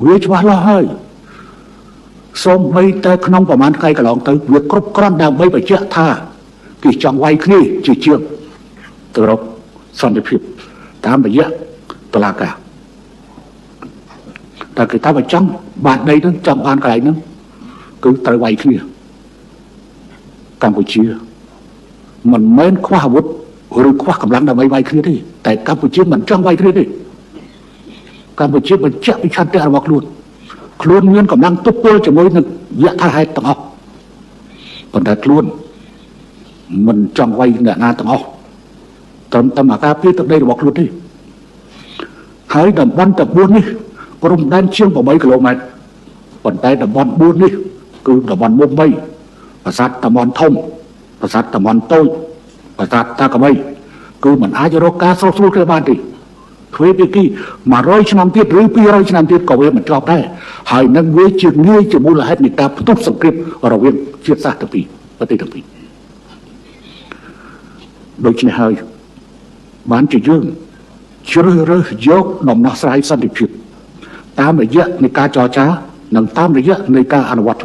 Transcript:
វាច្បាស់លាស់ហើយសូម្បីតែក្នុងប្រហែលថ្ងៃកន្លងទៅវាគ្រប់គ្រាន់ដើម្បីបញ្ជាក់ថាគេចង់វាយគ្នាជាជាងទៅរកសន្តិភាពតាមរយៈតុលាការតែគេថាបើចង់បានដីហ្នឹងចង់បានកន្លែងហ្នឹងគឺត្រូវវាយគ្នាកម្ពុជាមិនមែនខ្វះអាវុធឬខ្វះកម្លាំងដើម្បីវាយគ្នាទេតែកម្ពុជាមិនចង់វាយគ្នាទេកម្ពុជាបញ្ជាក់ពីឆន្ទៈរបស់ខ្លួនខ្លួនមានកម្លាំងទប់ទល់ជាមួយនឹងយថាហេតុទាំងអស់ប៉ុន្តែខ្លួនមិនចង់វាយអ្នកណាទាំងអស់ត្រឹមតែមកការពារទឹកដីរបស់ខ្លួនទេហើយតំបន់ទាំង4នេះព្រំដែនជាង8គីឡូម៉ែត្រប៉ុន្តែតំបន់4នេះគឺតំបន់មុំ3ប្រាសាទតំបន់ធំប្រាសាទតំបន់តូចប្រាសាទតាកមីគឺมันអាចរកការស្រុះស្រួលគ្នាបានទេទ្វេភាគី100ឆ្នាំទៀតឬ200ឆ្នាំទៀតក៏វាមិនចប់ដែរហើយនឹងវាជាងាយជាមូលហេតុនៃការផ្ទុះសង្គ្រាមរវាងជាតិសាសន៍ទាំងពីរប្រទេសទាំងពីរដូច្នេះហើយបានជាយើងជ្រើសរើសយកដំណោះស្រាយសន្តិភាពតាមរយៈនៃការចរចានិងតាមរយៈនៃការអនុវត្ត